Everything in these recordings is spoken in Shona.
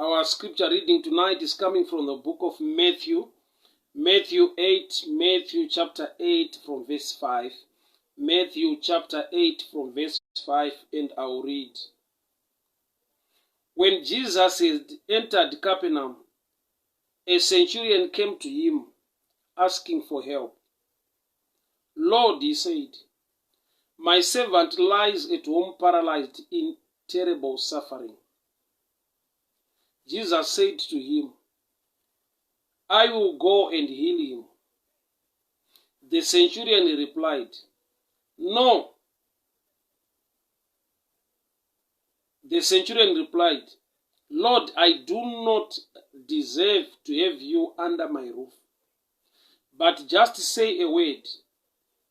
Our scripture reading tonight is coming from the book of Matthew, Matthew 8, Matthew chapter 8 from verse 5. Matthew chapter 8 from verse 5, and I will read. When Jesus had entered Capernaum, a centurion came to him asking for help. Lord, he said, my servant lies at home paralyzed in terrible suffering. Jesus said to him, I will go and heal him. The centurion replied, No. The centurion replied, Lord, I do not deserve to have you under my roof. But just say a word,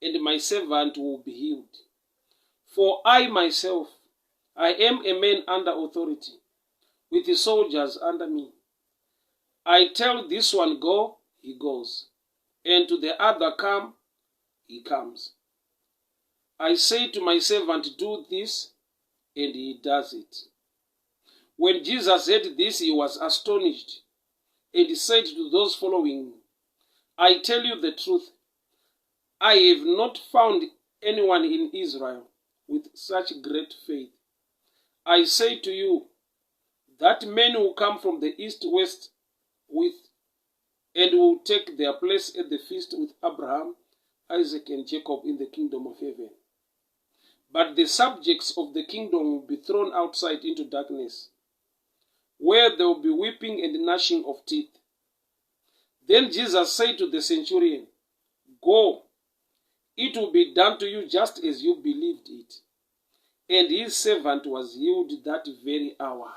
and my servant will be healed. For I myself, I am a man under authority, with the soldiers under me. I tell this one, go, he goes, and to the other, come, he comes. I say to my servant, do this, and he does it. When Jesus heard this, he was astonished and said to those following, I tell you the truth, I have not found anyone in Israel with such great faith. I say to you that many will come from the east, west, with and will take their place at the feast with Abraham, Isaac, and Jacob in the kingdom of heaven. But the subjects of the kingdom will be thrown outside into darkness, where there will be weeping and gnashing of teeth. Then Jesus said to the centurion, Go, it will be done to you just as you believed it. And his servant was healed that very hour.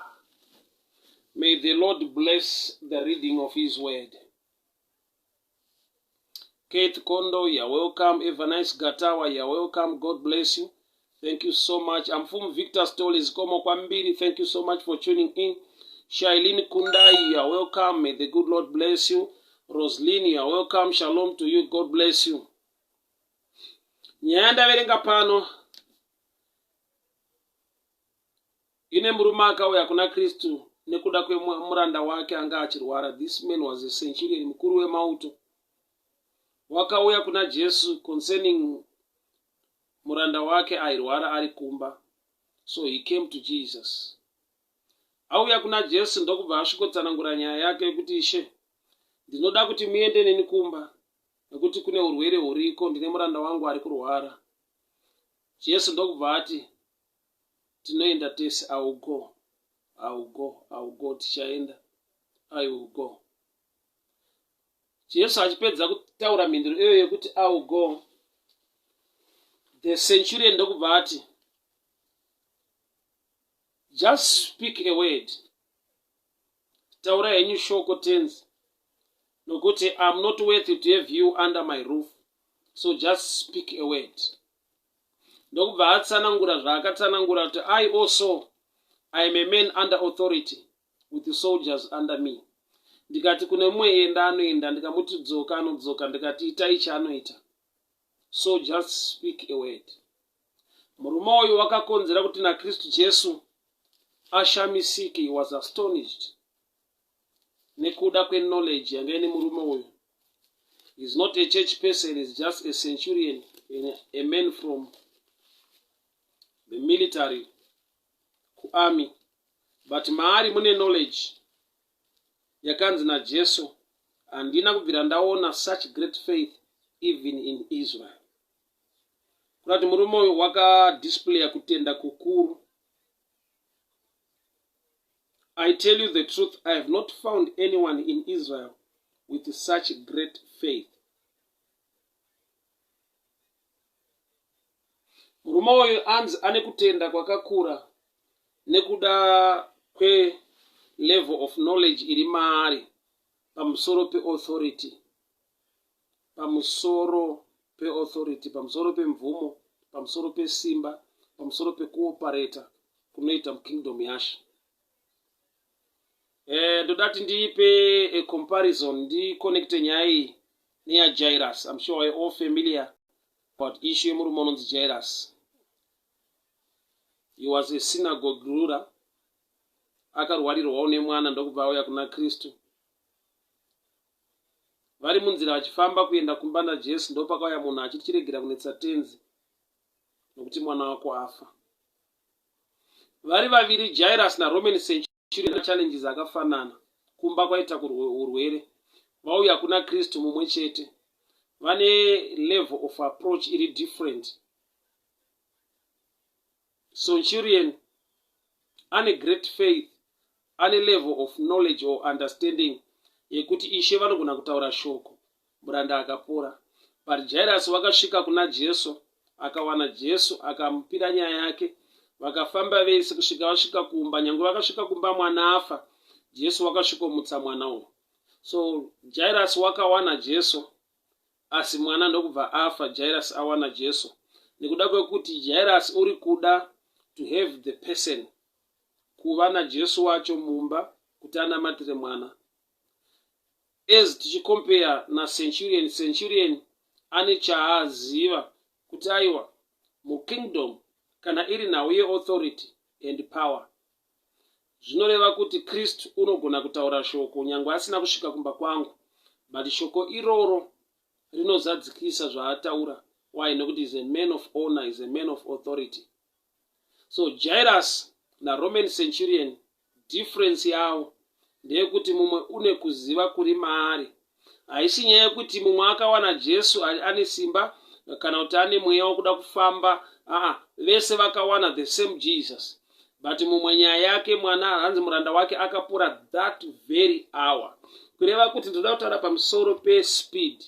May the Lord bless the reading of his word. Kate Kondo, you're welcome. Evanice Gatawa, you're welcome. God bless you. Thank you so much. I'm from Victor Stories, Komo Kwambiri. Thank you so much for tuning in. Shailene Kundai, you are welcome. May the good Lord bless you. Roslyn, you are welcome. Shalom to you. God bless you. Nyaya ndaverenga pano ine murume akauya kuna Kristu nekuda kwemuranda wake anga achirwara. This man was a centurion, mukuru wemauto. Wakauya kuna Jesu concerning muranda wake airwara ari kumba. So he came to Jesus. Auya kuna Jesu ndokubva asvikotsanangura nyaya yake yekuti Ishe, ndinoda kuti muende neni kumba nekuti kune urwere huriko, ndine muranda wangu ari kurwara. Jesu ndokubva ati tinoenda tese, I will go, I will go, I will go, tichaenda, I will go. Jesu achipedza kutaura mhinduro iyoyo yekuti I will go, the centurion ndokubva ati Just speak a word. Taura henyu shoko tenzi. Nokuti I'm not worthy to have you under my roof. So just speak a word. Ndokubva atsanangura zvaakatsanangura kuti I also I am a man under authority with the soldiers under me. Ndikati kune mumwe enda anoenda, ndikamuti dzoka anodzoka, ndikati ita ichi anoita. So just speak a word. Murume uyu wakakonzera kuti naKristu Jesu ashamisike, he was astonished nekuda kweknowledge yanga ine murume uyu. He's not a church person, he's just a centurion, a man from the military, kuarmy. But maari mune knowledge yakanzi naJesu, handina kubvira ndaona such great faith even in Israel. Kuda kuti murume uyu wakadisplaya kutenda kukuru. I tell you the truth, I have not found anyone in Israel with such great faith. Murume uyu anzi ane kutenda kwakakura nekuda kwelevel of knowledge iri maari pamusoro peauthority. Pamusoro peauthority, pamusoro pemvumo, pamusoro pesimba, pamusoro pekuopareta kunoita mukingdom yaShe. Eh, ndoda kuti ndiipe a comparison, ndiconnecte nyaya iyi neyaJairus. I'm sure we're all familiar about issue yemurume unonzi Jairus. He was a synagogue ruler. Akarwarirwawo nemwana ndokubva auya kuna Kristu. Vari munzira vachifamba kuenda kumba naJesu ndopakauya munhu achiti chiregera kunetsa tenzi nokuti mwana wako afa. Vari vaviri Jairus naRoman Centurion challenges akafanana. Kumba kwaita urwere. Vauya kuna Kristu mumwe chete. Vane level of approach iri different. Centurion ane great faith, ane level of knowledge or understanding yekuti Ishe vanogona kutaura shoko, muranda akapora. But Jairus wakasvika kuna Jesu, akawana Jesu, akamupira nyaya yake, vakafamba vese kusvika vasvika kumba. Nyange vakasvika kumba mwana afa, Jesu wakasvikomutsa mwana uyu. So Jairus wakawana Jesu Asi mwana ndokubva afa Jairus awana Jesu nekuda kwekuti Jairus uri kuda to have the person kuva naJesu wacho mumba kuti anamatire mwana. As tichicompare naCenturion, Centurion ane chaaziva kuti aiwa mukingdom kana iri nhau yeauthority and power Zvinoreva kuti Kristu unogona kutaura shoko nyangwe asina kusvika kumba kwangu, but shoko iroro rinozadzikisa zvaataura. Why? Nekuti is a man of honor, is a man of authority. So Jairus naRoman centurion difference yavo ndeyekuti mumwe une kuziva kuri maari. Haisi nyaya yekuti mumwe akawana Jesu ane simba kana kuti ane mweya wekuda kufamba. Aa, vese vakawana the same Jesus, but mumwe nyaya yake mwana hanzi muranda wake akapora that very hour. Kureva kuti ndinoda kutaura pamusoro pespeed.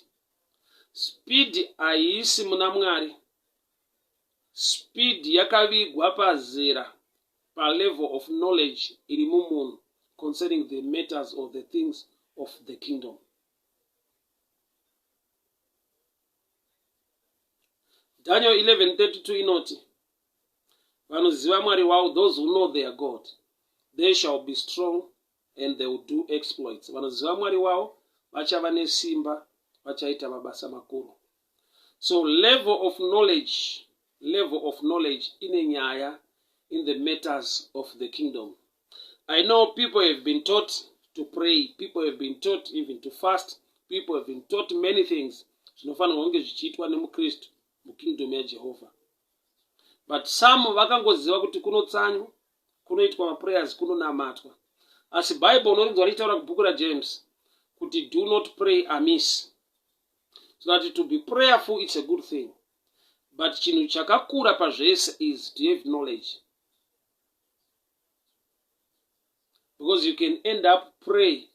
Speed haisi muna Mwari. Speed yakavigwa pazera, palevel of knowledge iri mumunhu concerning the matters of the things of the kingdom. Daniel 11:32 inoti vanoziva Mwari wavo, those who know their God, they shall be strong and they will do exploits. Vanoziva Mwari wavo vachava nesimba, vachaita mabasa makuru. So level of knowledge, level of knowledge ine nyaya in the matters of the kingdom. I know people have been taught to pray, people have been taught even to fast, people have been taught many things zvinofanirwa kunge zvichiitwa nemukristu mukingdom yaJehovha. But some vakangoziva kuti kunotsanywa, kunoitwa maprayers, kunonamatwa. Asi Bible unorinzwa richitaura kubhuku raJames kuti do not pray amiss. So that to be prayerful it's a good thing. But chinhu chakakura pazvese is to have knowledge. Because you can end up pray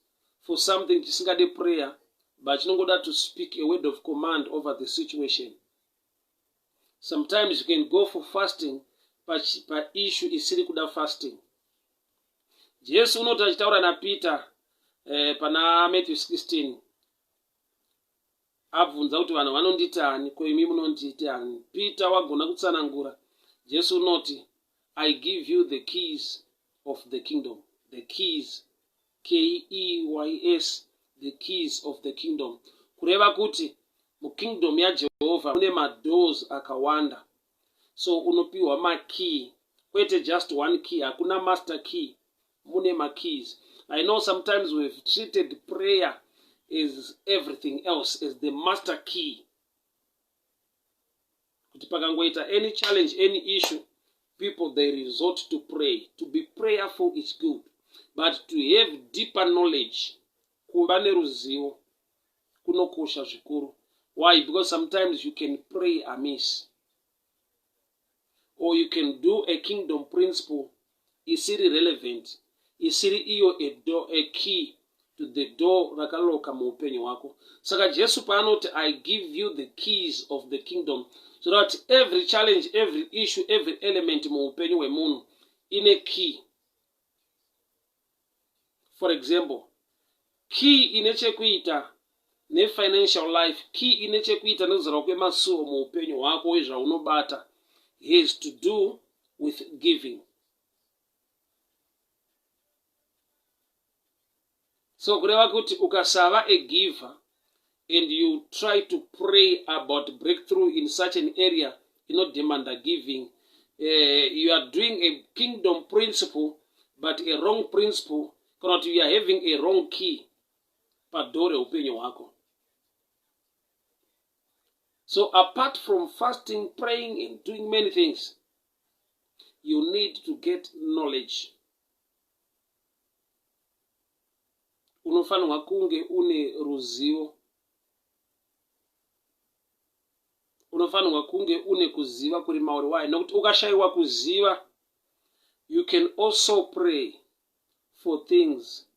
for something chisingade prayer, but chinongoda to speak a word of command over the situation. Sometimes you can go for fasting paissue isiri kuda fasting. Jesu unoti achitaura naPeter pana Matthew 16, abvunza kuti vanhu vanonditi ani, ko imi munonditi ani? Peter wagona kutsanangura. Jesu unoti, I give you the keys of the kingdom. The keys, K-E-Y-S, the keys of the kingdom. Kureva kuti mukingdom yaJehovha mune madoors akawanda. So unopiwa makey, kwete just one key, hakuna master key, mune makeys. I know sometimes we've treated prayer as everything else, as the master key. Kuti pakangoita any challenge, any issue, people they resort to pray. To be prayerful is good, but to have deeper knowledge, kuva neruzivo kunokosha zvikuru. Why? Because sometimes you can pray amiss, or you can do a kingdom principle isiri relevant, isiri iyo a, door, a key to the door rakaloka muupenyu hwako. Saka Jesu paanoti I give you the keys of the kingdom, so that every challenge, every issue, every element muupenyu hwemunhu ine key. For example, key ine chekuita nefinancial life, key ine chekuita nekuzarwa kwemasuo muupenyu hwako wezvaunobata has to do with giving. So kureva kuti ukasava a giver and you try to pray about breakthrough in such an area inodemanda giving, you are doing a kingdom principle, but a wrong principle kana kuti you are having a wrong key padhoo reupenyu hwako. So apart from fasting, praying and doing many things, you need to get knowledge. Unofanirwa kunge une ruzivo. Unofanirwa kunge une kuziva kuri mauri. Why? Nokuti ukashayiwa kuziva, you can also pray for things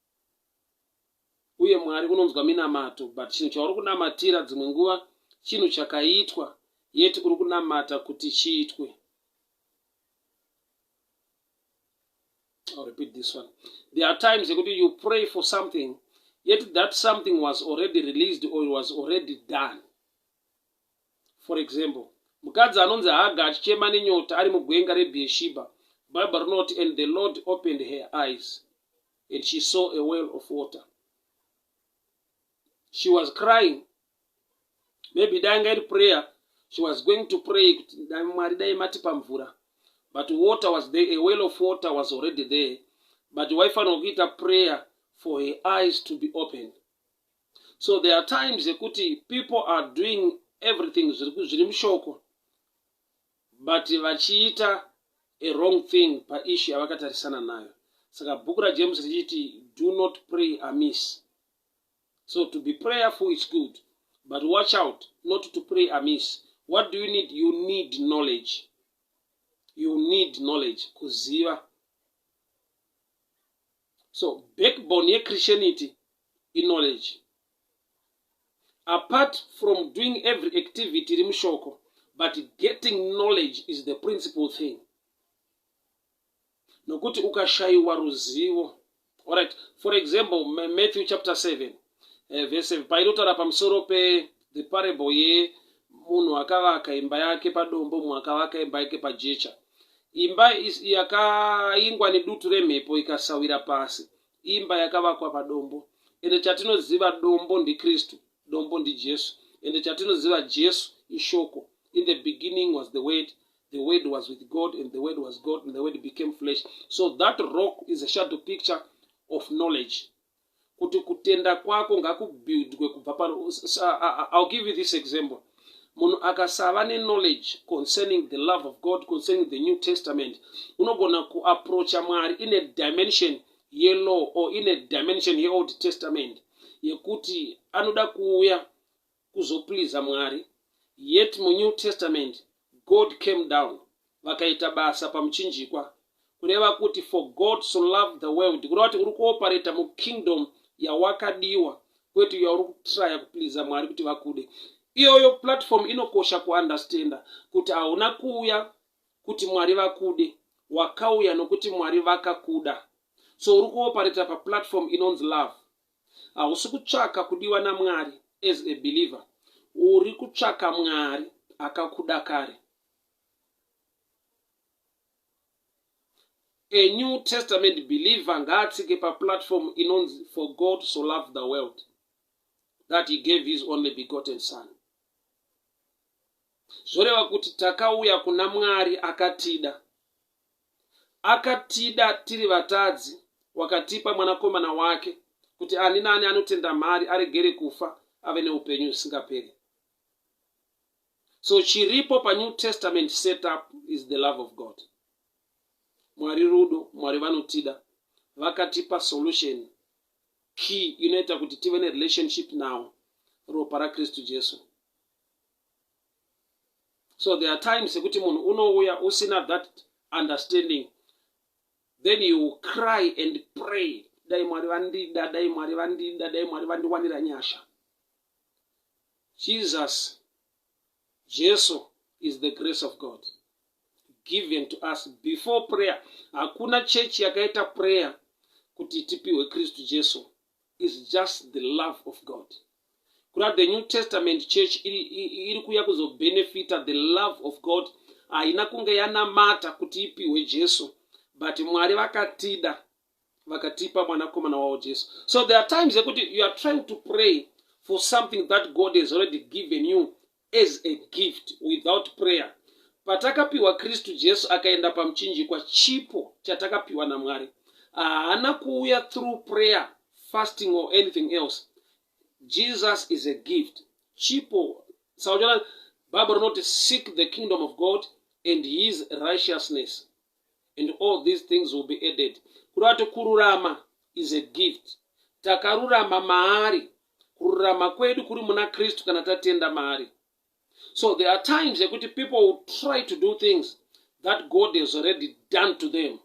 uye Mwari unonzwa minamato, but chinhu chauri kunamatira dzimwe nguva chinhu chakaitwa, yet uri kunamata kuti chiitwe. I'll repeat this one. There are times yekuti you pray for something, yet that something was already released or it was already done. For example, mukadzi anonzi Haga achichema nenyota ari mugwenga reBeersheba, Bible rinoti, and the Lord opened her eyes and she saw a well of water. She was crying. Maybe dai anga iri prayer, she was going to pray kuti Mwari dai matipa mvura. But water was there, a well of water was already there. But waifanirwa kuita prayer for her eyes to be opened. So there are times yekuti people are doing everything zviri mushoko, but vachiita a wrong thing paissue yavakatarisana nayo. Saka bhuku raJames richiti, do not pray amiss. So to be prayerful is good, but watch out not to pray amiss. What do you need? You need knowledge. You need knowledge, kuziva. So backbone yeChristianity iknowledge. Apart from doing every activity iri mushoko, but getting knowledge is the principal thing, nokuti ukashayiwa ruzivo. Alright, for example, Matthew chapter 7, verse 7, painotaura pamusoro pe the parable yemunhu akavaka imba yake padombo, mumwe akavaka imba yake pajecha. Imba yakaingwa nedutu remhepo ikasawira pasi, imba yakavakwa padombo. Ende chatinoziva, dombo ndiKristu, dombo ndiJesu. Ende chatinoziva, Jesu ishoko. In the beginning was the Word, the Word was with God, and the Word was God, and the Word became flesh. So that rock is a shadow picture of knowledge, kuti kutenda kwako ngakubuildwe kubva pano. I'll give you this example. Munhu akasava neknowledge concerning the love of God, concerning the New Testament, unogona kuapproacha Mwari in a dimension yelaw or in a dimension yeOld Testament, yekuti anoda kuuya kuzopleasa Mwari. Yet muNew Testament, God came down, vakaita basa pamuchinjikwa, kureva kuti for God so loved the world, kureva kuti uri kuoperata mukingdom yawakadiwa, kwete yauri kutraya kupleasa Mwari kuti vakude. Iyoyo platform inokosha kuunderstanda kuti hauna kuuya kuti Mwari vakude, wakauya nokuti Mwari vakakuda. So uri kuoperata paplatform inonzi love. Hausi kutsvaka kudiwa naMwari as a believer, uri kutsvaka Mwari akakuda kare. A New Testament believer ngaatsike paplatform inonzi for God so loved the world that he gave his only begotten son. Zvoreva kuti takauya kuna Mwari akatida, akatida tiri vatadzi, wakatipa mwanakomana wake kuti ani naani anotenda mari aregere kufa, ave neupenyu husingaperi. So chiripo paNew Testament setup is the love of God. Mwari rudo, Mwari vanotida, vakatipa solution key inoita kuti tive nerelationship now, ropa raKristu Jesu. So there are times ekuti munhu unouya usina that understanding, then you cry and pray, dai Mwari vandida, dai Mwari vandida, dai Mwari vandiwanira nyasha. Jesus, Jesu is the grace of God given to us before prayer. Hakuna chechi yakaita prayer kuti tipiwe Kristu Jesu. Is just the love of God. Kuna the New Testament church iri kuuya kuzobenefita the love of God. Haina kunge yanamata kuti ipiwe Jesu, but Mwari vakatida, vakatipa mwanakomana wavo Jesu. So there are times yekuti you are trying to pray for something that God has already given you as a gift without prayer. Patakapiwa Kristu Jesu akaenda pamuchinjikwa, chipo chatakapiwa naMwari. Haana kuuya through prayer, fasting or anything else. Jesus is a gift, chipo. Saka uchiona Bible rinoti, "Seek the kingdom of God and his righteousness, and all these things will be added." Kureva kuti kururama is a gift. Takarurama maari. Kururama kwedu kuri muna Kristu kana tatenda maari. So there are times yekuti people will try to do things that God has already done to them.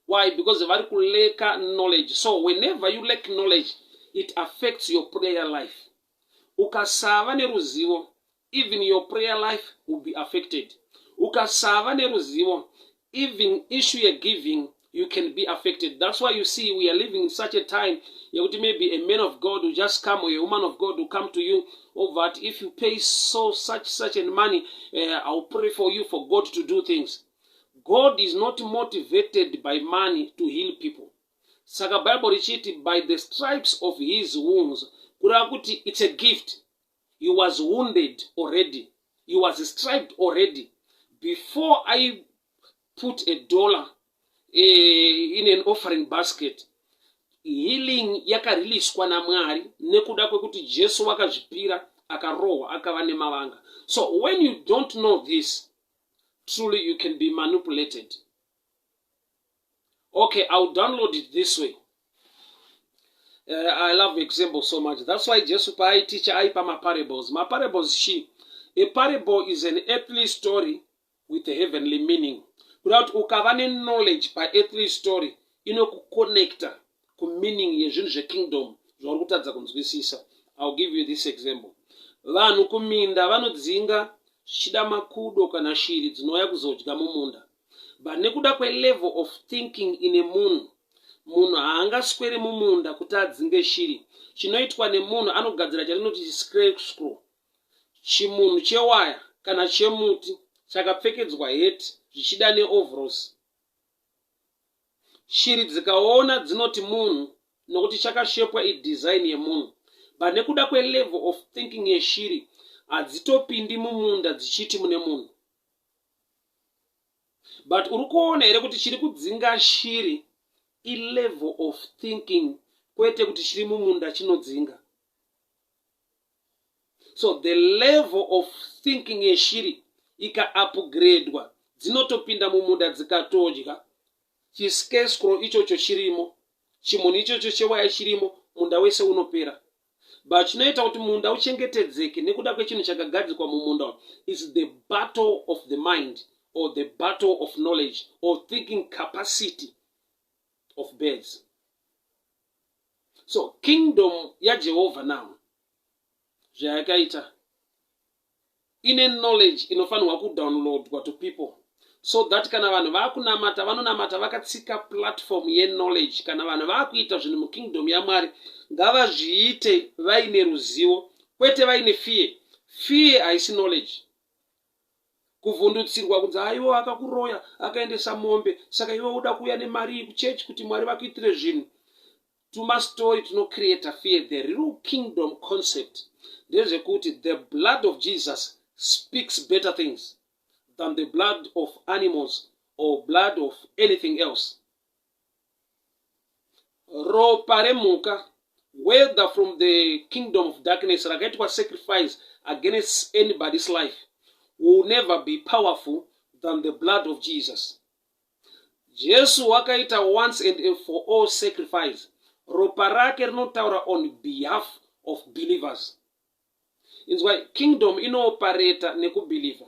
Why? Because vari kulacka knowledge. So whenever you lack knowledge, it affects your prayer life. Ukasava neruzivo, even your prayer life will be affected. Ukasava neruzivo, even issue yegiving, you can be affected. That's why you see we are living in such a time yekuti maybe a man of God will just come or a woman of God will come to you over that if you pay so such such and money, I'll pray for you for God to do things. God is not motivated by money to heal people. Saka Bible richiti, "By the stripes of his wounds," kureva kuti it's a gift. He was wounded already, he was striped already before I put a dollar in an offering basket. Healing yakariliswa naMwari nekuda kwekuti Jesu wakazvipira, akarohwa, akava nemavanga. So when you don't know this, truly you can be manipulated. Okay, I'll download it this way. I love example so much. That's why Jesu paaiticha aipa maparables. Maparables chi? A parable is an earthly story with a heavenly meaning. Kuda kuti ukava neknowledge paearthly story, inokuconnecta kumeaning yezvinhu zvekingdom zvauri kutadza kunzwisisa. I'll give you this example. Vanhu kuminda vanodzinga zvichida makudo kana shiri dzinouya kuzodya mumunda, but nekuda kwelevel of thinking ine munhu, munhu haangaswere mumunda kuti adzinge shiri. Chinoitwa nemunhu, anogadzira chatinoti chiscarecrow, chimunhu chewaya kana chemuti chakapfekedzwa heti, zvichida neoveralls. Shiri dzikaona dzinoti munhu nokuti chakashepwa, idesign yemunhu, but nekuda kwelevel of thinking yeshiri, hadzitopindi mumunda dzichiti mune munhu. But uri kuona here kuti chiri kudzinga shiri ilevel of thinking, kwete kuti chiri mumunda chinodzinga? So the level of thinking yeshiri ikaupgradwa, dzinotopinda mumunda dzikatodya. Chiscarecrow ichocho chirimo, chimunhu ichocho chewaya chirimo, munda wese unopera. But chinoita kuti munda uchengetedzeke nekuda kwechinhu chakagadzikwa mumunda is the battle of the mind or the battle of knowledge or thinking capacity of birds. So kingdom yaJehovha now, zvayakaita, ine knowledge inofanirwa kudownloadwa to people so that kana vanhu vaakunamata, vanonamata vakatsika platform yeknowledge. Kana vanhu vaakuita zvinhu mukingdom yaMwari, ngavazviite vaine ruzivo, kwete vaine fear. Fear haisi knowledge. Kuvhundutsirwa kunzi aiwo akakuroya, akaendesa mombe, saka iwe uda kuuya nemari iyi kuchechi kuti Mwari vakuitire zvinhu, tumastori tunocreata fear. The real kingdom concept ndezvekuti the blood of Jesus speaks better things than the blood of animals or blood of anything else. Ropa remhuka, whether from the kingdom of darkness, rakaitwa sacrifice against anybody's life, will never be powerful than the blood of Jesus. Jesu wakaita once and for all sacrifice. Ropa rake rinotaura on behalf of believers. Inzwa, kingdom inoopareta nekubhilivha,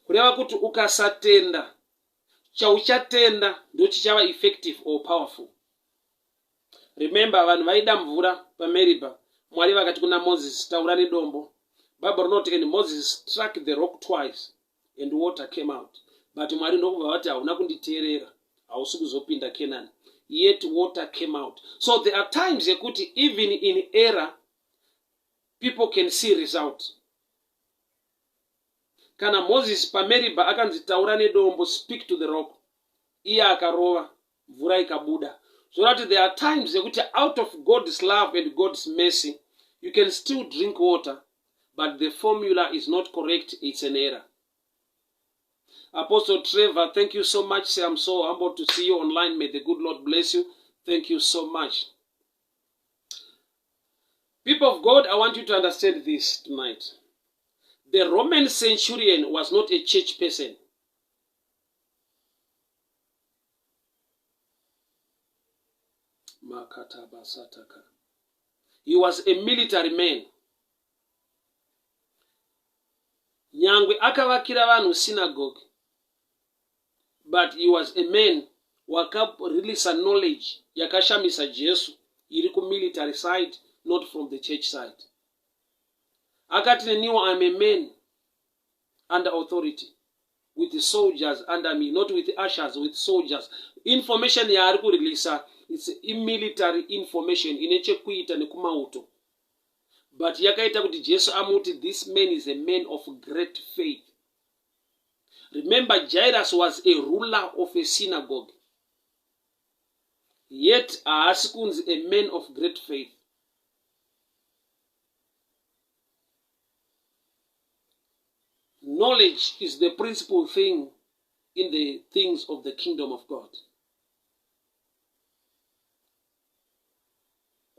kureva kuti ukasatenda, chauchatenda ndo chichava effective or powerful. Remember, vanhu vaida mvura paMeribha. Mwari vakati kuna Moses, "Taura nedombo." Bible rinoti, "And Moses struck the rock twice and water came out." But Mwari ndokubva vati, "Hauna kunditeerera, hausi kuzopinda Canaan." Yet water came out. So there are times yekuti even in error people can see result. Kana Moses paMeribha akanzi, "Taura nedombo, speak to the rock," iye akarova, mvura ikabuda. Zvoreva kuti there are times yekuti out of God's love and God's mercy you can still drink water, but the formula is not correct, it's an error. Apostle Trevor, thank you so much. I'm so humbled to see you online. May the good Lord bless you. Thank you so much. People of God, I want you to understand this tonight. The Roman centurion was not a church person. Makatabasataka. He was a military man. Nyangwe akavakira vanhu synagogue, but he was a man wakareleasa knowledge yakashamisa Jesu iri kumilitary side, not from the church side. Akati neniwo I'm a man under authority with soldiers under me, not with ushers, with soldiers. Information yaari kureleasa it's imilitary information ine chekuita nekumauto, but yakaita kuti Jesu amuti this man is a man of great faith. Remember, Jairus was a ruler of a synagogue, yet haasi kunzi a man of great faith. Knowledge is the principal thing in the things of the kingdom of God.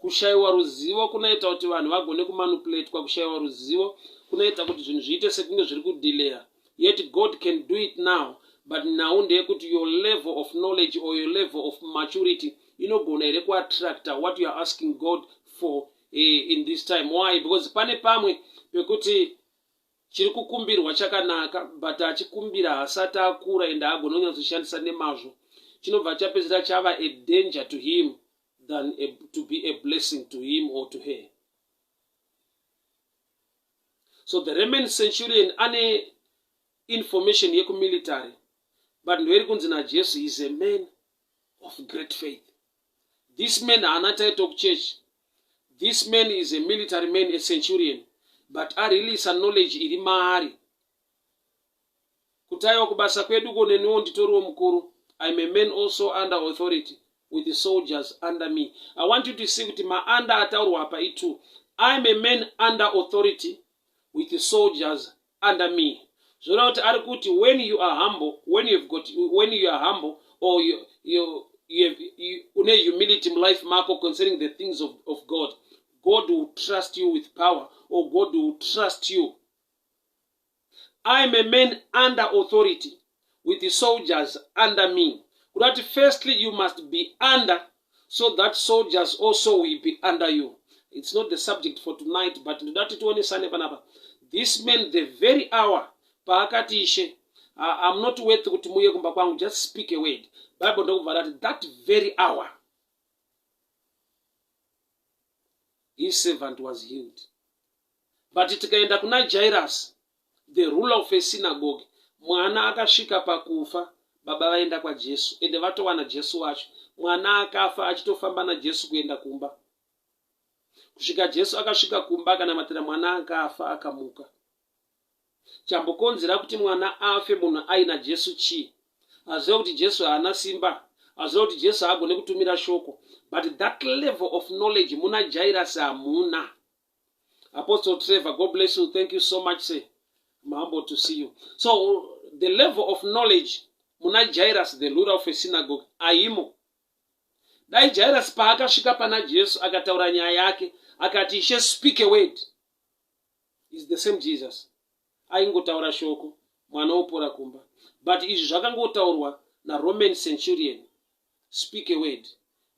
Kushaiwa ruzivo kunoita kuti vanhu vagone kumanupuletwa. Kushaiwa ruzivo kunoita kuti zvinhu zviite sekunge zviri kudileya. Yet God can do it now, but nhau ndeyekuti your level of knowledge or your level of maturity inogona here kuattracta what you are asking God for in this time. Why? Because pane pamwe pekuti chiri kukumbirwa chakanaka, but achikumbira haasati akura ende haagone kunyatsoshandisa nemazvo. Chinobva chapedzisira chava a danger to him than to be a blessing to him or to her. So the Roman centurion ane information yekumilitary, but ndoiri kunzi naJesu is a man of great faith. This man haana title kuchurch. This man is a military man, a centurion, but areleasa knowledge iri maari kuti aiwa kubasa kwedu ko neniwo nditoriwo mukuru. I'm a man also under authority with the soldiers under me. I want you to see kuti maanda ataurwa apa i2. I'm a man under authority with the soldiers under me. Zvoreva kuti ari kuti when you are humble, when you have got, when you are humble or you have, you, une humility mulife mako concerning the things of God, God will trust you with power, or God will trust you. I'm a man under authority with the soldiers under me. Kuda kuti firstly you must be under so that soldiers also will be under you. It's not the subject for tonight, but ndoda kuti tionesane panapa. This man, the very hour paakati ishe, I'm not worth kuti muye kumba kwangu, just speak a word. Bible ndokubva rati that very hour his servant was healed. But tikaenda kuna Jairus, the ruler of a synagogue, mwana akasvika pakufa, baba vaenda kwaJesu ende vatowana Jesu wacho. Mwana akafa achitofamba naJesu kuenda kumba, kusvika Jesu akasvika kumba akanamatira mwana akafa akamuka. Chambokonzera kuti mwana afe munhu aina Jesu chii? Aziva kuti Jesu haana simba, aziva kuti Jesu haagone kutumira shoko, but that level of knowledge muna Jairus hamuna. Apostle Trevor, God bless you. Thank you so much, sir. I'm humble to see you. So the level of knowledge muna Jairus, the ruler of a synagogue, aimo. Dai Jairus paakasvika pana Jesu akataura nyaya yake akati ishe, speak a word, is the same Jesus aingotaura shoko, mwana wopora kumba. But izvi zvakangotaurwa naRoman centurion, speak a word,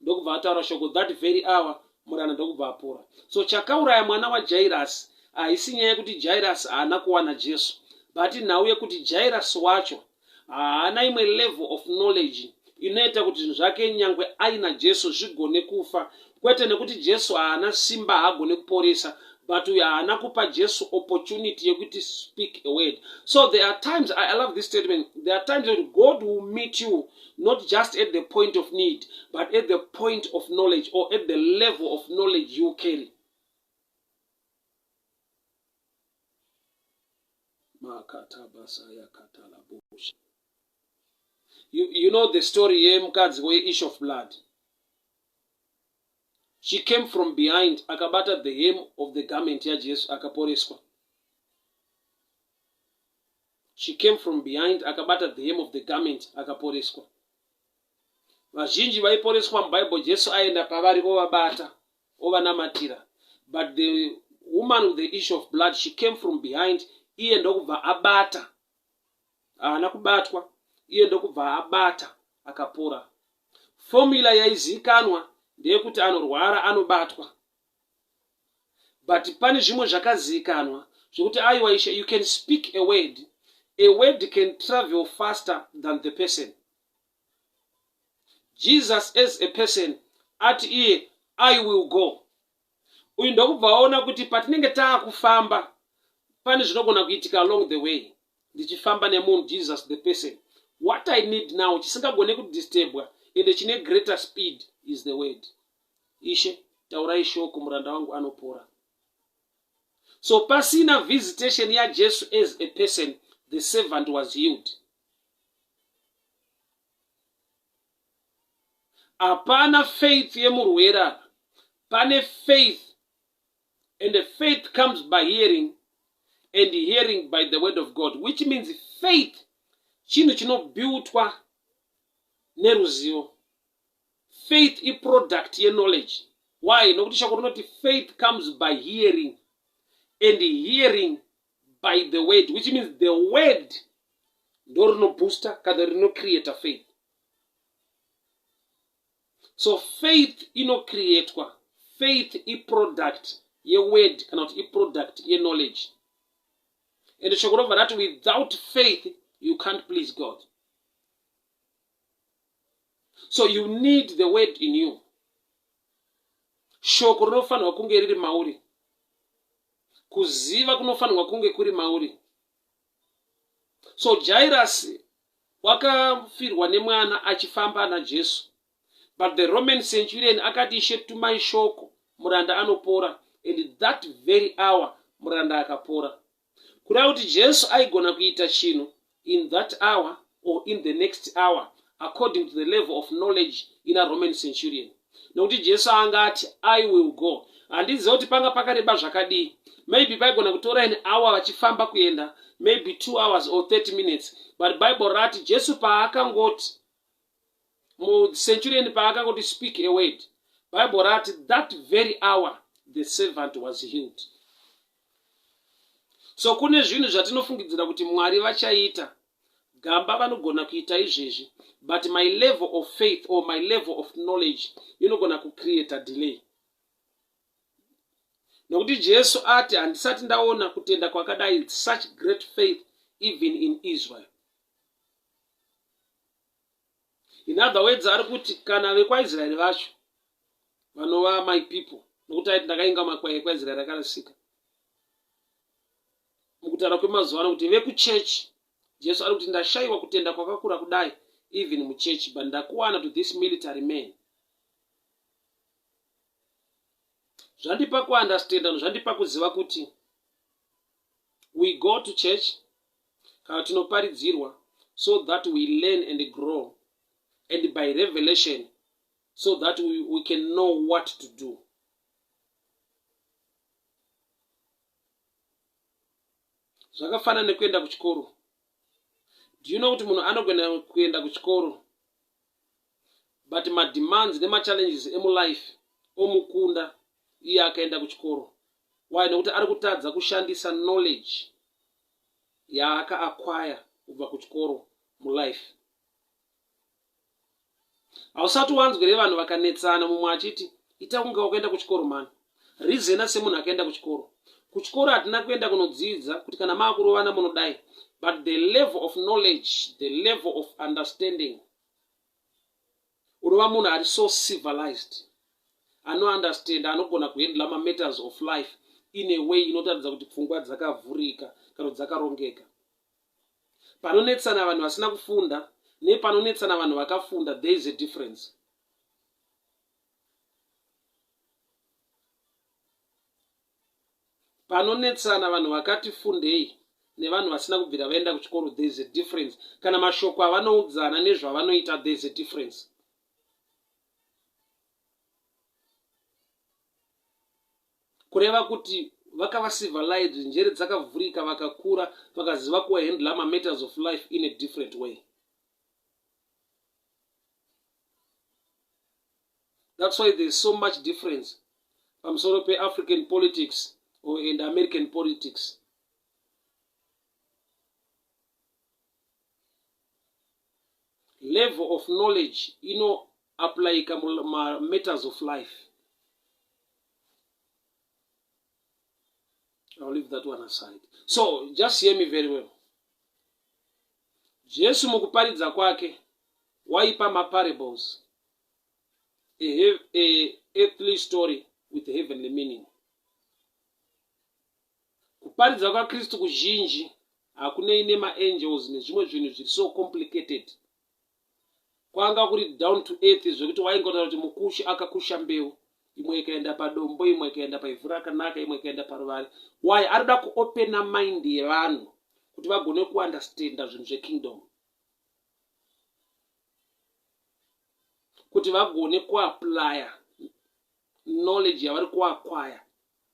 ndokubva ataura shoko that very hour, murana ndokubva apora. So chakauraya mwana waJairus haisi nyaya yekuti Jairus haana kuwana Jesu, but nhau yekuti Jairus wacho haana imwe level of knowledge inoita kuti zvinhu zvake nyangwe aina Jesu zvigone kufa. Kwete nekuti Jesu haana simba, haagone kuporesa, but uyo haana kupa Jesu opportunity yekuti speak a word. So there are times, I love this statement, there are times that God will meet you not just at the point of need, but at the point of knowledge or at the level of knowledge you carry. You know the story yemukadzi weissue of blood. She came from behind, akabata the hem of the garment yaJesu, akaporeswa. She came from behind, akabata the hem of the garment, akaporeswa. Vazhinji vaiporeswa muBible Jesu aienda pavari ovabata ovanamatira but the woman with the issue of blood she came from behind iye ndokubva abata haana kubatwa iye ndokubva abata akapora. Formula yaizivikanwa ndeyekuti anorwara anobatwa but pane zvimwe zvakazivikanwa zvekuti aiwa ishe you can speak a word a word can travel faster than the person Jesus as a person ati iye I will go. Uyu ndokubva aona kuti patinenge taakufamba pane zvinogona kuitika along the way. Ndichifamba nemunhu Jesus the person. What I need now chisingagone kudisturbwa ende chine greater speed is the word. Ishe taurai shoko muranda wangu anopora. So pasina visitation yaJesu as a person the servant was healed. Hapana faith yemurwere apa. Pane faith and the faith comes by hearing and hearing by the word of God which means faith chinhu chinobuiltwa neruzivo. Faith iproduct yeknowledge. Why? Nokuti shoko rinoti faith comes by hearing and hearing by the word which means the word ndo rinobooster kana rinocreata faith. So faith inocreatwa, faith iproduct yeword kana kuti iproduct yeknowledge. And shoko robva rati without faith you can't please God. So you need the word in you. Shoko rinofanirwa kunge riri mauri. Kuziva kunofanirwa kunge kuri mauri. So Jairus wakafirwa nemwana achifamba naJesu. But the Roman centurion akati ishe tumai shoko muranda anopora and that very hour muranda akapora. Kureva kuti Jesu aigona kuita chinhu in that hour or in the next hour according to the level of knowledge in a Roman centurion. Nokuti Jesu anga ati I will go. Handiziva kuti panga pakareba zvakadii. Maybe paigona kutora an hour vachifamba kuenda, maybe 2 hours or 30 minutes. But Bible rati Jesu paakangoti mucenturion paakangoti speak a word, Bible rati that very hour the servant was healed. So kune zvinhu zvatinofungidzira kuti Mwari vachaita Gamba vanogona kuita izvezvi but my level of faith or my level of knowledge inogona kucreata delay. Nokuti Jesu ati handisati ndaona kutenda kwakadai such great faith even in Israel. In other words ari kuti kana vekwaIsraeri vacho vanova my people nokuti aiti ndakainga makwai ekwaIsraeri akarasika. Mukutaura kwemazuva ano kuti vekuchechi Jesu ari kuti ndashaiwa kutenda kwakakura kudai even muchechi but ndakuwana to this military man. Zvandipa kuunderstanda zvandipa kuziva kuti we go to church kana tinoparidzirwa so that we learn and grow and by revelation so that we, we can know what to do. Zvakafanana nekuenda kuchikoro. Do you know kuti munhu anogona kuenda kuchikoro but mademands nemachallenges emulife omukunda iye akaenda kuchikoro. Why? Nekuti ari kutadza kushandisa knowledge yaaka acquire kubva kuchikoro mulife. Hausati wanzwa here vanhu vakanetsana mumwe achiti ita kunge wakaenda kuchikoro mani. Reasoner semunhu akaenda kuchikoro. Kuchikoro hatina kuenda kunodzidza kuti kana maakurovana munodai but the level of knowledge, the level of understanding unova munhu ari so civilized anounderstand anogona kuhandla mamatters of life in a way inotaridza kuti pfungwa dzakavhurika kana kuti dzakarongeka. Panonetsana vanhu vasina kufunda nepanonetsana vanhu vakafunda there is a difference. Panonetsana vanhu vakati fundei nevanhu vasina kubvira vaenda kuchikoro there is a difference. Kana mashoko avanoudzana nezvavanoita there is a difference. Kureva kuti vakava civilized, njere dzakavhurika, vakakura, vakaziva kuhandler matters of life in a different way. That's why there's so much difference pamusoro peAfrican politics or and American politics. Level of knowledge inoapplyika mumatters of life. I'll leave that one aside. So just hear me very well. Jesu mukuparidza kwake waipa maparables, a, a earthly story with heavenly meaning. Kuparidza kwaKristu kuzhinji hakunei nemaangels nezvimwe zvinhu zviri so complicated. Kwanga kuri down to earth zvekuti waingotaura kuti mukushi akakusha mbeu, imwe ikaenda padombo, imwe ikaenda paivhu rakanaka, imwe ikaenda paruvare. Why? Arikuda kuopena mind yevanhu kuti vagone kuunderstanda zvinhu zvekingdom, kuti vagone kuapplya knowledge yavari kuacquire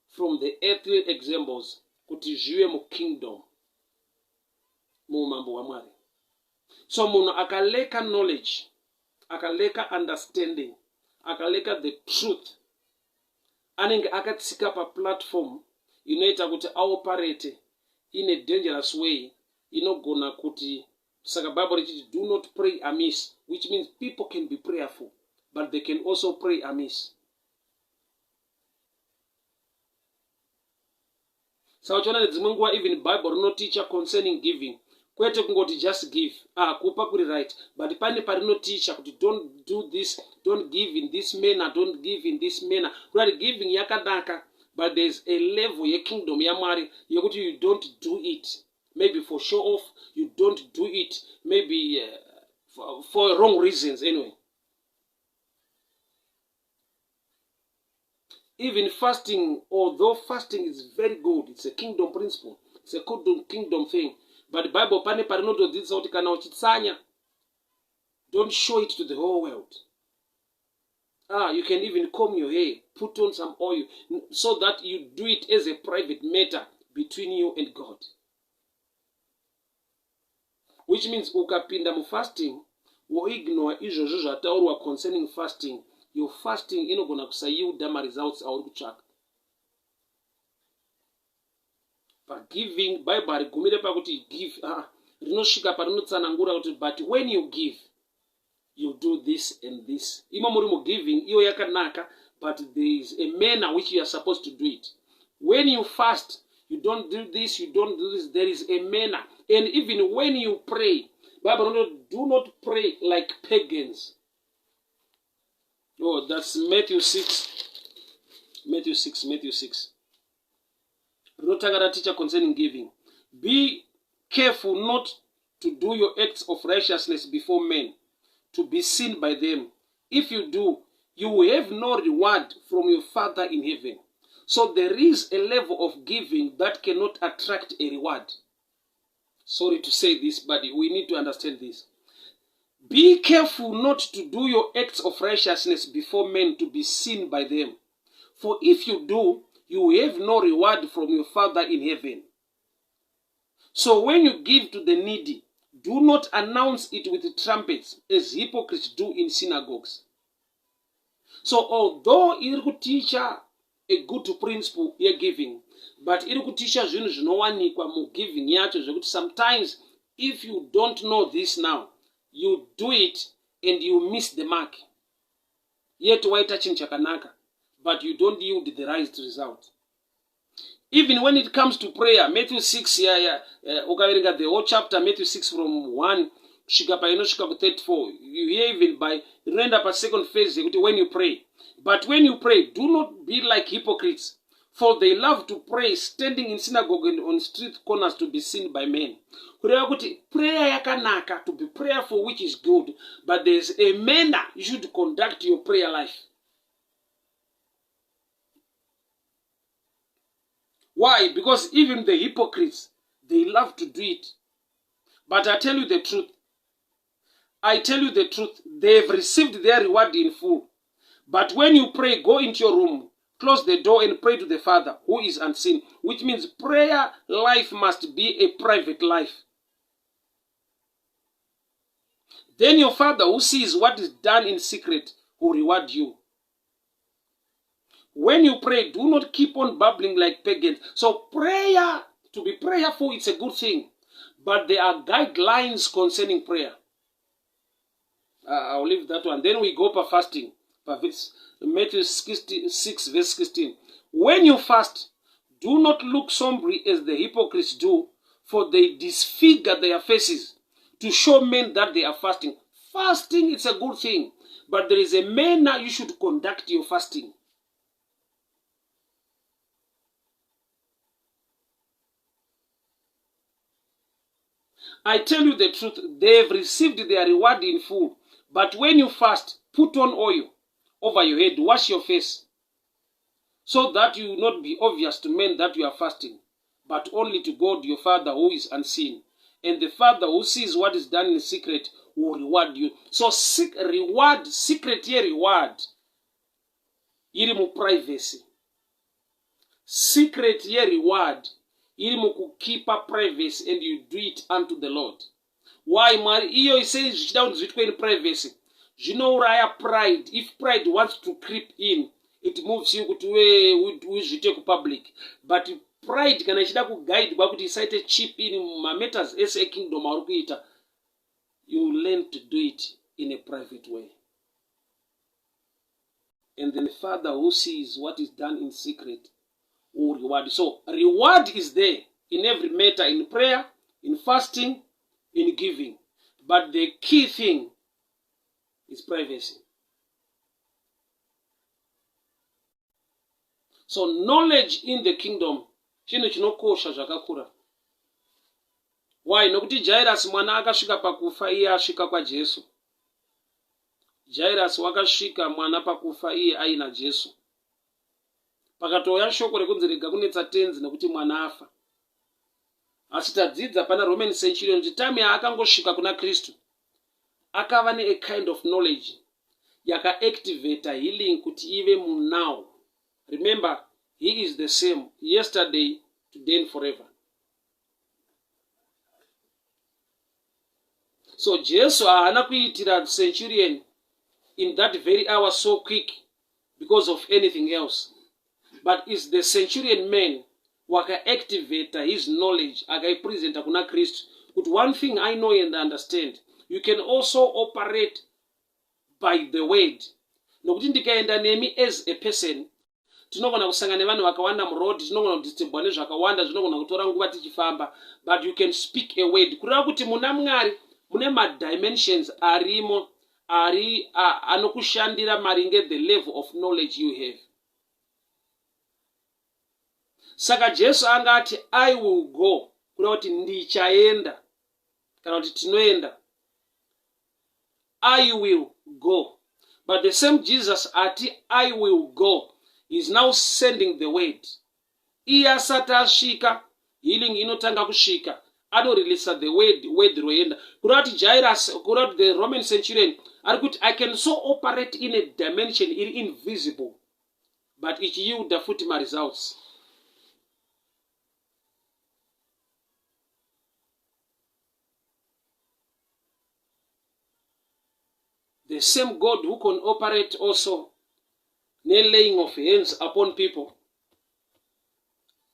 from the earthly examples kuti zvive mukingdom, muumambo hwaMwari. So munhu akalacka knowledge, akalacka understanding, akalacka the truth, anenge akatsika paplatform inoita kuti aoperate in a dangerous way inogona kuti. Saka Bible richiti, "Do not pray amiss," which means people can be prayerful, but they can also pray amiss. Saka uchiona nedzimwe nguva even Bible rinoticha concerning giving, kwete kungoti just give. Ah, kupa kuri right, but pane parinoticha kuti don't do this, don't give in this manner, don't give in this manner. Kurati giving yakanaka, but there's a level yekingdom yaMwari yekuti you don't do it maybe for show off, you don't do it maybe for wrong reasons. Anyway, even fasting, although fasting is very good, it's a kingdom principle, it's a kingdom thing, but Bible pane parinotodzidzisa kuti kana uchitsanya, don't show it to the whole world. Ah, you can even comb your hair, put on some oil, so that you do it as a private matter between you and God. Which means ukapinda mufasting, woignore izvozvo zvataurwa concerning fasting, your fasting inogona kusayielda maresults auri kutsvaka. Pagiving, Bible harigumire pakuti give. Ah, rinosvika parinotsanangura kuti but when you give, you do this and this. Imo muri mugiving iyo yakanaka, but there is a manner which you are supposed to do it. When you fast, you don't do this, you don't do this. There is a manner. And even when you pray, Bible rinoti, "Do not pray like pagans." Oh, that's Matthew 6, Matthew 6, Matthew 6. Rinotanga raticha concerning giving: "Be careful not to do your acts of righteousness before men to be seen by them. If you do, you will have no reward from your Father in heaven." So there is a level of giving that cannot attract a reward. Sorry to say this, but we need to understand this. "Be careful not to do your acts of righteousness before men to be seen by them. For if you do, you will have no reward from your Father in heaven. So when you give to the needy, do not announce it with trumpets as hypocrites do in synagogues." So although iri kuticha a good principle yegiving, but iri kuticha zvinhu zvinowanikwa mugiving yacho zvekuti sometimes if you don't know this now, you do it and you miss the mark. Yet waita chinhu chakanaka, but you don't yield the right result. Even when it comes to prayer, Matthew 6, yeah, ukaverenga the whole chapter, Matthew 6 from 1 kusvika painosvika ku34, you hear even by rinoenda pasecond phase yekuti when you pray. "But when you pray, do not be like hypocrites, for they love to pray standing in synagogue and on street corners to be seen by men." Kureva kuti prayer yakanaka, to be prayerful, which is good, but there is a manner you should conduct your prayer life. Why? Because even the hypocrites, they love to do it. "But I tell you the truth, I tell you the truth, they have received their reward in full. But when you pray, go into your room, close the door, and pray to the Father who is unseen." Which means prayer life must be a private life. "Then your Father who sees what is done in secret will reward you." When you pray, do not keep on babbling like pagans. So prayer, to be prayerful, it's a good thing. But there are guidelines concerning prayer. I'll leave that one. Then we go per fasting. Per verse, Matthew 6, verse 16. When you fast, do not look sombre as the hypocrites do, for they disfigure their faces to show men that they are fasting. Fasting is a good thing, but there is a manner you should conduct your fasting. I tell you the truth, they have received their reward in full. But when you fast, put on oil over your head, wash your face, so that you will not be obvious to men that you are fasting, but only to God your Father who is unseen. And the Father who sees what is done in secret will reward you. So seek reward, secret yereward iri muprivacy. Secret yereward iri mukukeepa privacy and you do it unto the Lord. Why Mwari iyo sei zvichida kuti zviitwe in privacy? Zvinouraya pride. If pride wants to creep in, it moves you kuti uzviite kupublic. But pride kana ichida kuguidwa kuti isaite chip in mumatters ese ekingdom auri kuita, you learn to do it in a private way. And then the Father who sees what is done in secret will reward. So reward is there in every matter, in prayer, in fasting, in giving. But the key thing is privacy. So knowledge in the kingdom chinhu chinokosha zvakakura. Why? Nokuti Jairus mwana akasvika pakufa iye asvika kwaJesu. Jairus wakasvika mwana pakufa iye aina Jesu. Pakatouya shoko rekunzi rega kunetsa tenzi nekuti mwana afa. Asi tadzidza pana Roman centurion kuti time yaakangosvika kuna Kristu akava ne a kind of knowledge yakaactivata healing kuti ive munow. Remember, he is the same yesterday, today and forever. So Jesu haana kuitira centurion in that very hour so quick because of anything else, but is the centurion man wakaactivata his knowledge akaipresenta kuna Kristu kuti one thing I know and understand, you can also operate by the word. Nokuti ndikaenda nemi as a person, tinogona kusangana nevanhu vakawanda muroad, tinogona kudisturbwa nezvakawanda, zvinogona kutora nguva tichifamba, but you can speak a word. Kureva kuti muna Mwari mune madimensions arimo ari anokushandira maringe the level of knowledge you have. Saka Jesu anga ati I will go, kureva kuti ndichaenda kana kuti tinoenda. I will go. But the same Jesus ati I will go is now sending the word. Iye asati asvika, healing inotanga kusvika. Anoreleasa the word, word roenda. Kureva kuti Jairus, kureva kuti the Roman centurion ari kuti I can so operate in a dimension iri invisible, but ichiyielda futi maresults. The same God who can operate also ne-laying of hands upon people.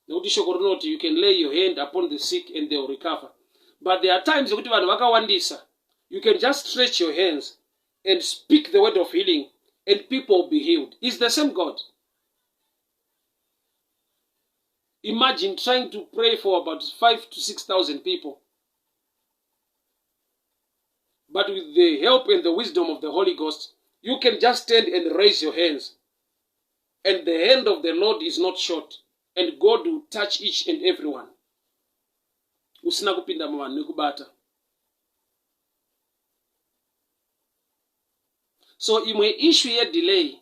Nekuti shoko rinoti you can lay your hand upon the sick and they will recover. But there are times yekuti vanhu vakawandisa, you can just stretch your hands and speak the word of healing and people will be healed. It's the same God. Imagine trying to pray for about 5 to 6,000 people. But with the help and the wisdom of the Holy Ghost, you can just stand and raise your hands. And the hand of the Lord is not short. And God will touch each and every one. Usina kupinda muvanhu nekubata. So imwe issue yedelay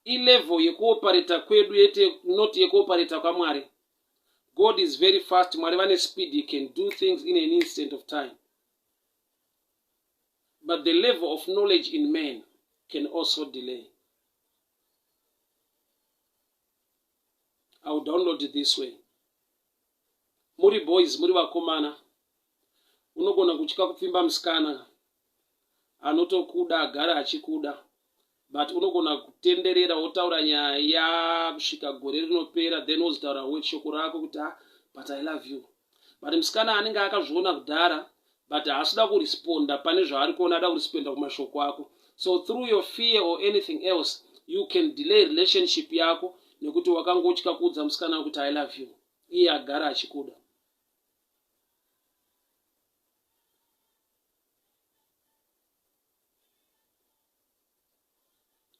ilevel yekuoperata kwedu yete not yekuoperata kwaMwari. God is very fast. Mwari vane speed. He can do things in an instant of time. But the level of knowledge in man can also delay. I will download it this way. Muri boys, muri vakomana, unogona kutya kupfimba musikana anotokuda agara achikuda, But unogona kutenderera wotaura nyaya kusvika gore rinopera, then wozotaura shoko rako kuti ah, but I love you. But musikana anenge akazviona kudhara, but haasida kuresponda pane zvaari kuona, ada kuresponda kumashoko ako. So through your fear or anything else, you can delay relationship yako nekuti wakangotya kuudza musikana kuti I love you, iye agara achikuda.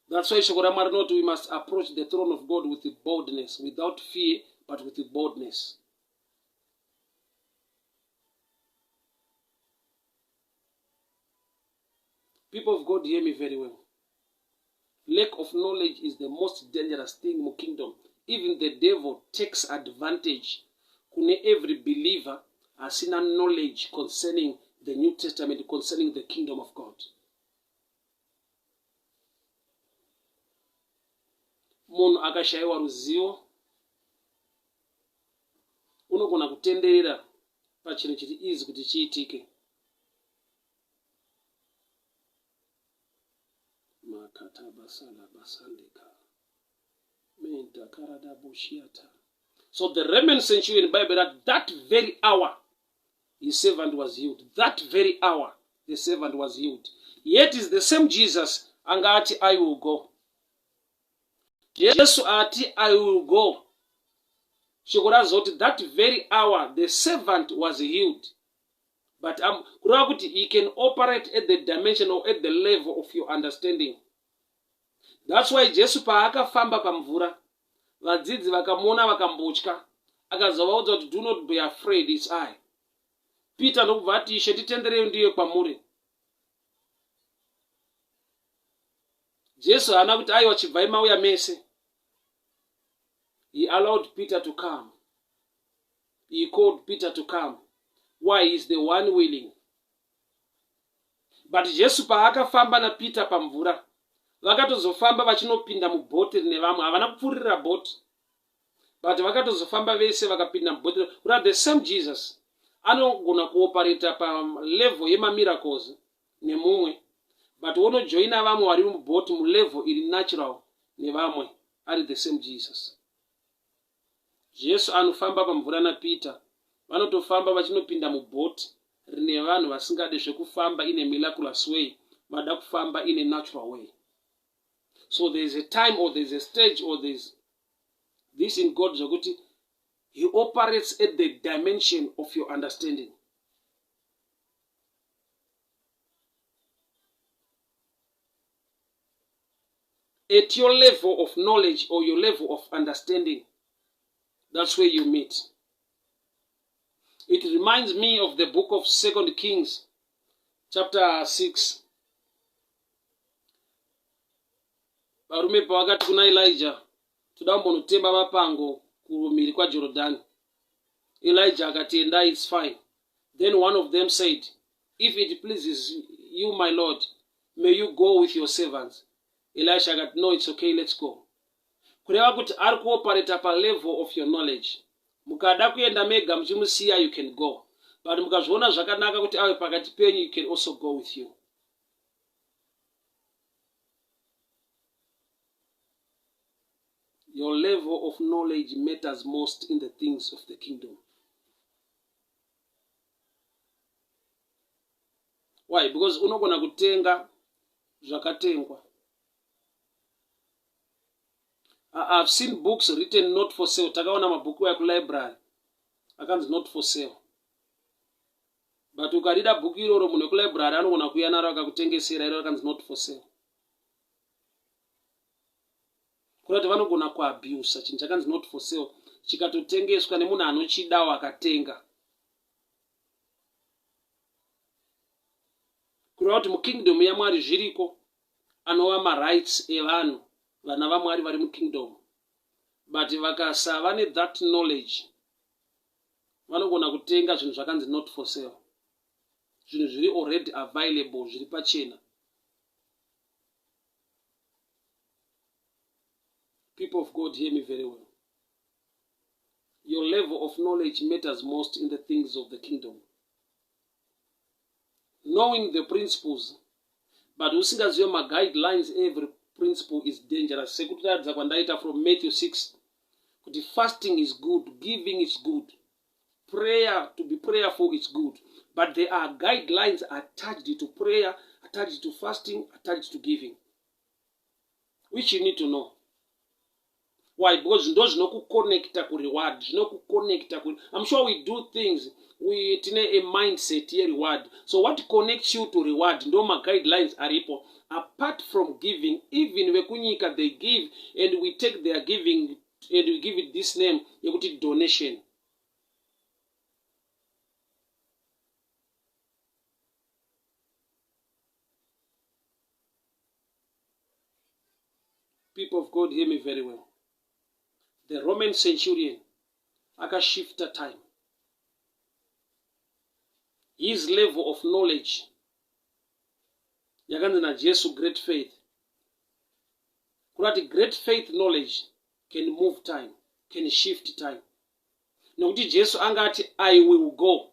That's why shoko raMwari rinoti we must approach the throne of God with boldness, without fear, but with boldness. People of God, hear me very well. Lack of knowledge is the most dangerous thing mukingdom. Even the devil takes advantage kune every believer asina knowledge concerning the New Testament, concerning the kingdom of God. Munhu akashayiwa ruzivo unogona kutenderera pachinhu chiri easy kuti chiitike. So the Roman centurion, Bible, at that very hour, his servant was healed. That very hour, the servant was healed. Yet is the same Jesus anga ati, I will go. Jesu ati, I will go. Shoko razoti, that very hour, the servant was healed. But kureva kuti he can operate at the dimension or at the level of your understanding. That's why Jesu paakafamba pamvura, vadzidzi vakamuona vakambotya, akazovaudza kuti do not be afraid, it's I. Peter ndokubva ati, Ishe, nditenderei ndiye kwamuri. Jesu haana kuti aiwa chibvai mauya mese. He allowed Peter to come. He called Peter to come. Why? He is the one willing. But Jesu paakafamba naPeter pamvura, vakatozofamba vachinopinda mubhoti rine vamwe. Havana kupfuurira bhoti, but vakatozofamba vese vakapinda mubhoti. Kuda the same Jesus anogona kuopareta palevel yemamiracles nemumwe, but wonojoina vamwe vari mubhoti mulevel iri natural nevamwe, ari the same Jesus. Jesu anofamba pamvura naPeter vanotofamba vachinopinda mubhoti rine vanhu vasingade zvekufamba in a miraculous way, vada kufamba in a natural way. So there is a time or there is a stage or there is this in God zvekuti he operates at the dimension of your understanding. At your level of knowledge or your level of understanding, that's where you meet. It reminds me of the book of 2 Kings chapter 6. Varume pavakati kuna Elijah, toda kumbonotema mapango kumhiri kwaJorodhani. Elijah akati, endai, it's fine. Then one of them said, if it pleases you, my lord, may you go with your servants. Elisha akati, no, it's okay, let's go. Kureva kuti ari kuoperata palevel of your knowledge. Mukada kuenda mega muchimusiya, you can go. But mukazviona zvakanaka kuti ave pakati penyu, you can also go with you. Your level of knowledge matters most in the things of the kingdom. Why? Because unogona kutenga zvakatengwa. I've seen books written not for sale. Takaona mabhuku aya kulibrary akanzi not for sale. But ukarida bhuku iroro, munhu wekulibrary anogona kuuya naro akakutengesera iro rakanzi not for sale. Kureva kuti vanogona kuabusa chinhu chakanzi not for sale chikatotengeswa nemunhu anochidawo akatenga. Kureva kuti mukingdom yaMwari zviriko anova marights evanhu, vana vaMwari vari mukingdom, but vakasava nethat knowledge vanogona kutenga zvinhu zvakanzi not for sale, zvinhu zviri already available, zviri pachena. People of God, hear me very well. Your level of knowledge matters most in the things of the kingdom. Knowing the principles, but usingazive maguidelines every principle is dangerous. Sekutiratidza kwandaita from Matthew 6 kuti fasting is good, giving is good, prayer, to be prayerful is good, but there are guidelines attached to prayer, attached to fasting, attached to giving, which you need to know. Why? Because ndo zvinokuconnecta kureward, zvinokuconnecta ku, I'm sure we do things, we tine a mindset yereward. So what connects you to reward ndo maguidelines aripo. Apart from giving, even vekunyika, they give, and we take their giving and we give it this name yekuti donation. People of God, hear me very well. The Roman centurion akashifta time. His level of knowledge yakanzi naJesu great faith, kurati great faith knowledge can move time, can shift time. Nekuti Jesu anga ati, "I will go."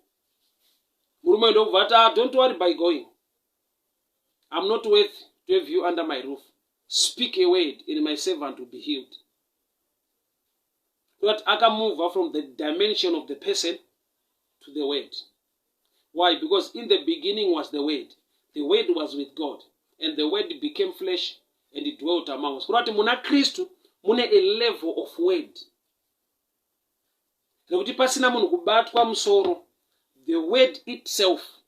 Murume ndokubva ati, "Ah, don't worry by going. I'm not worth to have you under my roof. Speak a word and my servant will be healed." But akamove from the dimension of the person to the word. Why? Because in the beginning was the Word, the Word was with God, and the Word became flesh and he dwelt among us. Kurati muna Kristu mune a level of word rekuti pasina munhu kubatwa musoro, the word itself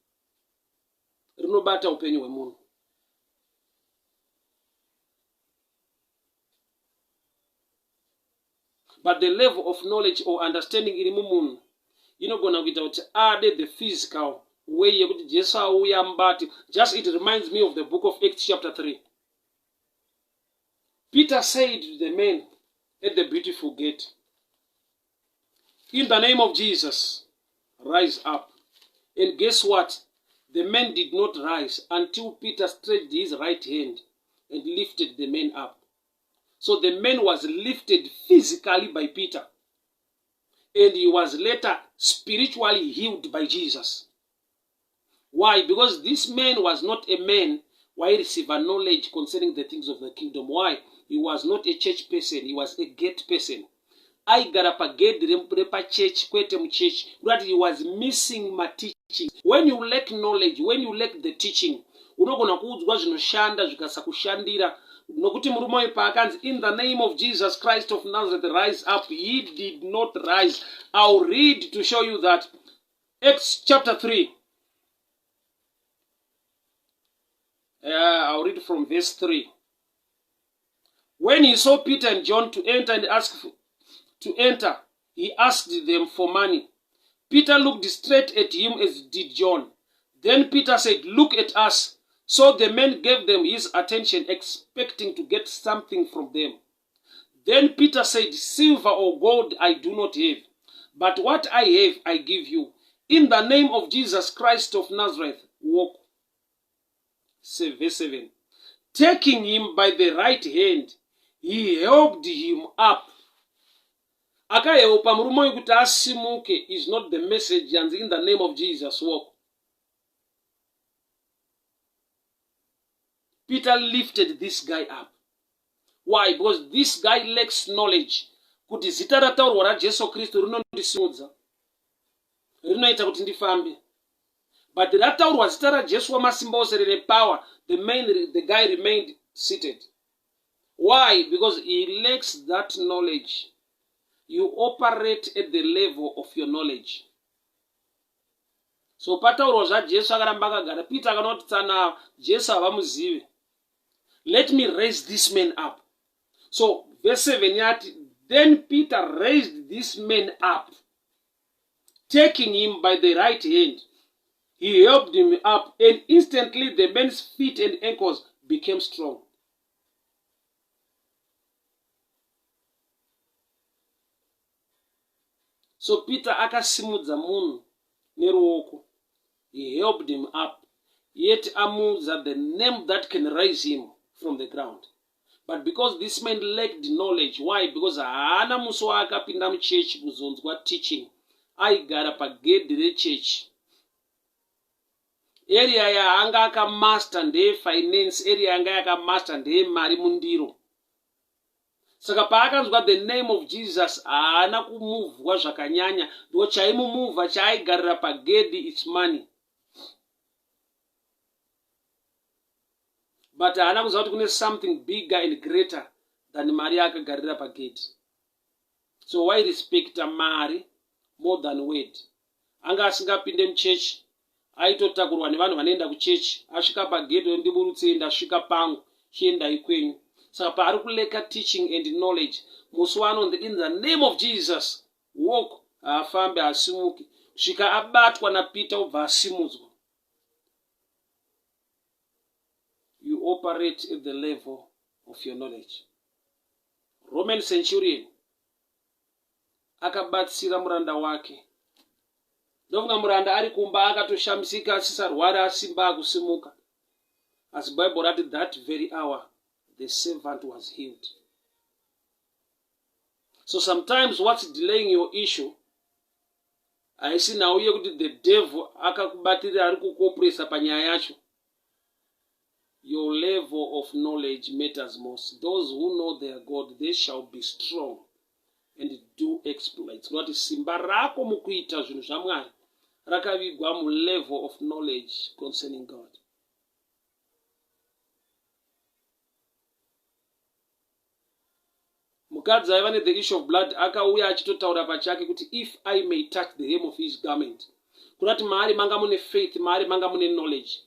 rinobata upenyu hwemunhu. But the level of knowledge or understanding iri mumunhu inogona kuita kuti ade the physical way yekuti Jesu auya mubati. Just it reminds me of the book of Acts chapter 3. Peter said to the man at the Beautiful Gate, "In the name of Jesus, rise up." And guess what? The man did not rise until Peter stretched his right hand and lifted the man up. So the man was lifted physically by Peter, and he was later spiritually healed by Jesus. Why? Because this man was not a man why receive a knowledge concerning the things of the kingdom. Why? He was not a church person, he was a gate person. Aigara pagedhi repachechi, kwete muchechi. Kurati he was missing mateaching. When you lack knowledge, when you lack the teaching, unogona kuudzwa zvinoshanda zvikasakushandira. Nokuti murume uyu paakanzi, "In the name of Jesus Christ of Nazareth, rise up," he did not rise. I'll read to show you that. Acts chapter 3, I'll read from verse 3. When he saw Peter and John to enter and ask to enter, he asked them for money. Peter looked straight at him, as did John. Then Peter said, "Look at us." So the man gave them his attention, expecting to get something from them. Then Peter said, "Silver or gold I do not have, but what I have I give you. In the name of Jesus Christ of Nazareth, walk." Say, verse 7. Taking him by the right hand, he helped him up. Akahelpa murume uyu kuti asimuke is not the message yanzi, "In the name of Jesus, walk." Peter lifted this guy up. Why? Because this guy lacks knowledge kuti zita rataurwa raJesu Kristu rinondisimudza, rinoita kuti ndifambe. But rataurwa zita raJesu wamasimba ose rine power, the guy remained seated. Why? Because he lacks that knowledge. You operate at the level of your knowledge. So pataurwa zvaJesu akaramba akagara. Peter akanoti, "Tsana, Jesu havamuzive. Let me raise this man up." So verse 7 yati, "Then Peter raised this man up. Taking him by the right hand, he helped him up, and instantly the man's feet and ankles became strong." So Peter akasimudza munhu neruoko. He helped him up, yet amuudza the name that can raise him from the ground. But because this man lacked knowledge, why? Because haana musi waakapinda muchechi kuzonzwa teaching. Aigara pagedhi rechechi. Area yaanga akamaster ndeyefinance, area yanga yakamaster ndeyemari mundiro. Saka paakanzwa the name of Jesus haana kumuvhwa zvakanyanya, ndo chaimumuvha chaaigarira pagedhi its money. But haana kuziva kuti kune something bigger and greater than mari yaakagarira pagedhi. So why respecta mari more than word? Anga asingapinde muchechi, aitotakurwa nevanhu vanoenda kuchechi. Asvika pagedhi, ndiburutsei, ndasvika pangu, chiendai kwenyu. Saka paari kuleka teaching and knowledge, musi waanonzi in the name of Jesus walk, haafambi, haasimuki kusvika abatwa naPeter, obva asimudzwa. You operate at the level of your knowledge. Roman centurion akabatsira muranda wake. Ndofunga muranda ari kumba akatoshamisika asisarwari, asimba, akusimuka. Asi Bible rati that very hour the servant was healed. So sometimes what's delaying your issue haisi nhau yekuti the devil akakubatirira ari kukuopresa panyaya yacho. Your level of knowledge matters most. Those who know their God, they shall be strong and do exploits. Kureva kuti simba rako mukuita zvinhu zvaMwari rakavigwa mulevel of knowledge concerning God. Mukadzi aiva nethe issue of blood akauya achitotaura pachake kuti if I may touch the hem of his garment. Kureva kuti maari manga mune faith, maari manga mune knowledge.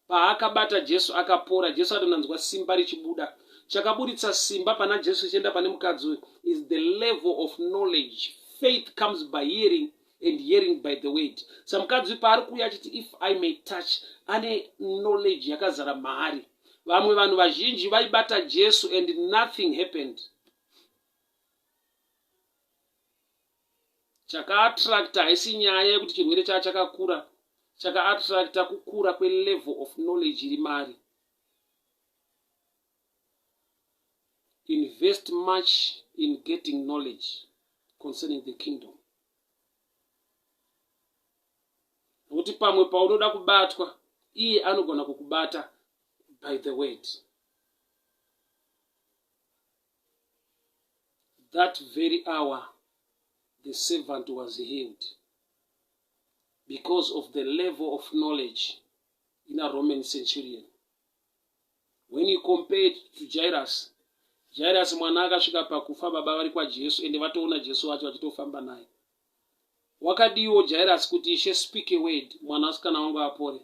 Paakabata Jesu akapora. Jesu atonanzwa simba richibuda. Chakaburitsa simba pana Jesu chichienda pane mukadzi uyu is the level of knowledge. Faith comes by hearing and hearing by the word. Sa mukadzi uyu paari kuuya achiti if I may touch, ane knowledge yakazara maari. Vamwe vanhu vazhinji vaibata Jesu and nothing happened. Chakaattracta haisi nyaya yekuti chirwere chaa chakakura, chakaattracta kukura kwelevel of knowledge iri mari. Invest much in getting knowledge concerning the kingdom. Nokuti pamwe paunoda kubatwa, iye anogona kukubata by the word. That very hour the servant was healed because of the level of knowledge in a Roman centurion. When you compare it to Jairus, Jairus mwana akasvika pakufa baba vari kwaJesu ende vatoona Jesu wacho vachitofamba naye. Wakadiwo Jairus kuti Ishe speak a word mwanasikana wangu apore,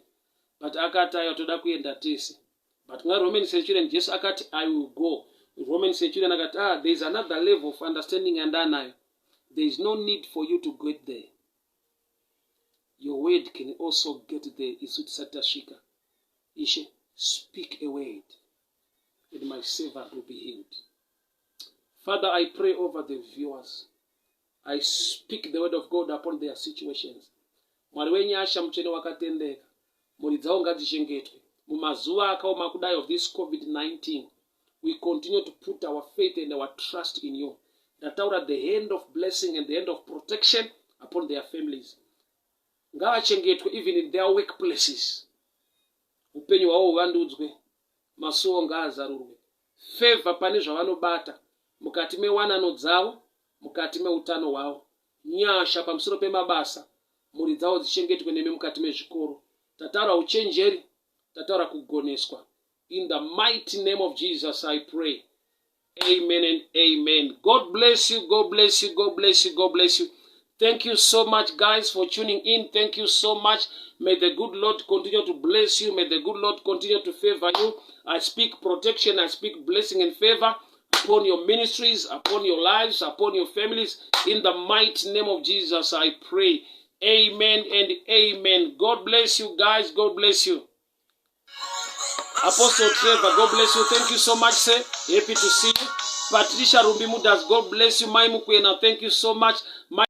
but akati aiwa toda kuenda tese. But kuna Roman centurion Jesu akati I will go. Roman centurion akati ah there is another level of understanding yandanayo. There is no need for you to get there. Your word can also get there isu tisati tasvika. Ishe speak a word and my servant will be healed. Father, I pray over the viewers. I speak the word of God upon their situations. Mwari wenyasha mutsvene wakatendeka, mhuri dzavo ngadzichengetwe mumazuva akaoma kudai of this COVID-19. We continue to put our faith and our trust in you. Ndataura the hand of blessing and the hand of protection upon their families. Ngavachengetwe even in their workplaces. Upenyu hwavo huvandudzwe, masuo ngaazarurwe. Favor pane zvavanobata mukati mewanano dzavo, mukati meutano hwavo. Nyasha pamusoro pemabasa, mhuri dzavo dzichengetwe nemi mukati mezvikoro. Tataura uchenjeri, tataura kugoneswa. In the mighty name of Jesus I pray. Amen and amen. God bless you, God bless you, God bless you, God bless you. Thank you so much, guys, for tuning in. Thank you so much. May the good Lord continue to bless you. May the good Lord continue to favor you. I speak protection, I speak blessing and favor upon your ministries, upon your lives, upon your families. In the mighty name of Jesus, I pray. Amen and amen. God bless you, guys. God bless you. Apostle Trevor, God bless you. Thank you so much, sir. Happy to see you. Patricia Rumbi Mudas, God bless you. Mai Mukwena, thank you so much. My